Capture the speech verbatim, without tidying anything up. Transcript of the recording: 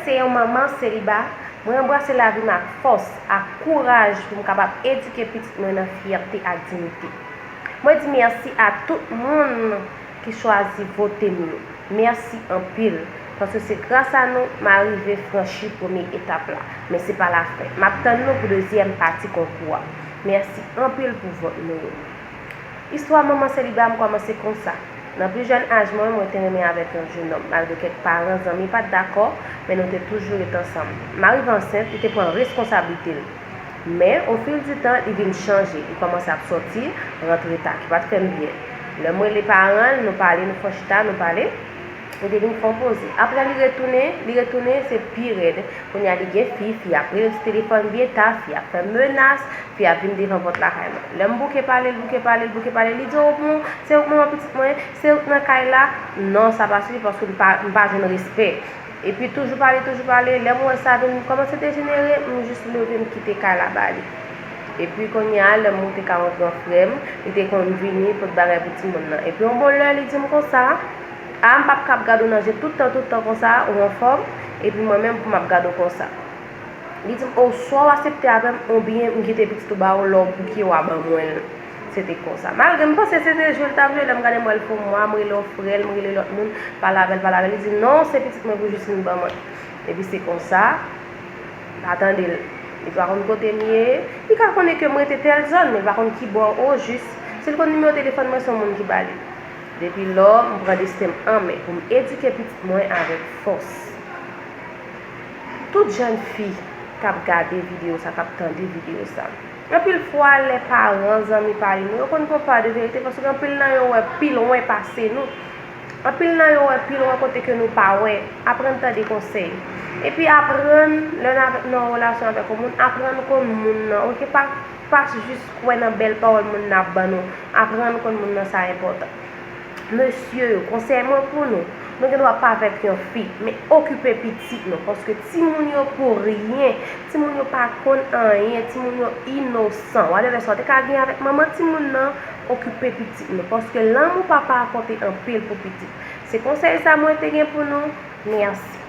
Se yon manman seliba, mwen anbrase lavi m ak fòs, ak kouraj pou m kapab edike pitit mwen nan fyète ak diyite. Mwen di mèsi a tout moun ki chwazi vote m yo. Mèsi anpil, paske se gras a nou m arive franchi premye etap la. Men se pa lafen. M ap tann nou pou dezyèm pati konkou a. Mèsi anpil pou vòt nou yo. Istwa manman seliba m kòmanse konsa. Nan pli jèn aj mwen, mwen te renmen avèk yon jenòm. Malgre kèk paran, zanmi pa t dakò, men nou te toujou ret ansanm. M arive ansent, li te pran reskonsablite l. Men, ofilditan, li vin chanje. Li kòmanse ap sòti, rantre ta, ki pa t fè m byen. Lè m rele paran l, nou pale, nou fè yon chita, nou pale. Li te vin fè yon poze. Apre li retounen, li retounen, se pi rèd. Kounye a li gen fi, fi ap rele sou telefòn byen ta, fi ap fè menas, fi ap vin devan pòt lakay mwen. Lè m bouke pale, l bouke pale, l bouke pale, li di, "O bon, se ou k manman pitit mwen, se ou k nan kay la." Non, sa pa sifi paske m pa, m pa jwenn respè. Epi toujou pale, toujou pale, lè m wè sa vin kòmanse dejenere, m jis leve m kite kay la ba li. Epi kounye a, lè m moute ka yon gran frè m, li te konn vini pot bagay pou timoun nan. Epi yon bon lè, li di m konsa, "A, m p ap kab gade w nan je tout tan, tout tan konsa, ou anfòm, epi mwen menm pou m ap gade w konsa." Li di m, "O, swa w aksepte avè m, oubyen m kite pitit ou ba ou, lè w bouke w a ban mwen l." Se te konsa. Malgre m panse se te jwe l t ap jwe, lè m gade m wè l fè yon mwa, m rele yon frè l, m rele lòt moun, pale avè l, pale avè l. Li di, "Non, se pitit mwen pou jis vin ban mwen." Epi se konsa, pa tande l. Li pa konn kote m ye. Li ka konnen ke m rete tèl zòn, men li pa konn ki bò ojis. Si l konn nimewo telefòn mwen, se yon moun ki ba li. Depi lò, m pran desten m an men pou m edike pitit mwen avèk fòs. Tout jèn fi k ap gade videyo sa, k ap tande videyo sa. Anpil fwa, lè paran, zanmi pale nou, yo konn pran pa de verite, paske anpil nan yo wè pi lwen pase nou. Anpil nan yo wè pi lwen kote ke nou pa wè. Aprann tande konsèy. Epi aprann, lè n avèk, nan yon relasyon avèk yon moun, aprann konn moun nan, oke? Pa, pa jis kwè nan bèl pawòl moun nan ap ban nou. Aprann konn moun nan, sa enpòtan. Mesye yo, konsèy mwen pou nou, nou gen dwa pa avèk yon fi, men okipe pitit nou, paske timoun yo pou ryen, timoun yo pa konn anyen, timoun yo inosan. Whatever sa w te ka gen avèk manman timoun nan, okipe pitit nou, paske lanmou papa a konte anpil pou pitit. Se konsèy sa mwen te gen pou nou. Mèsi.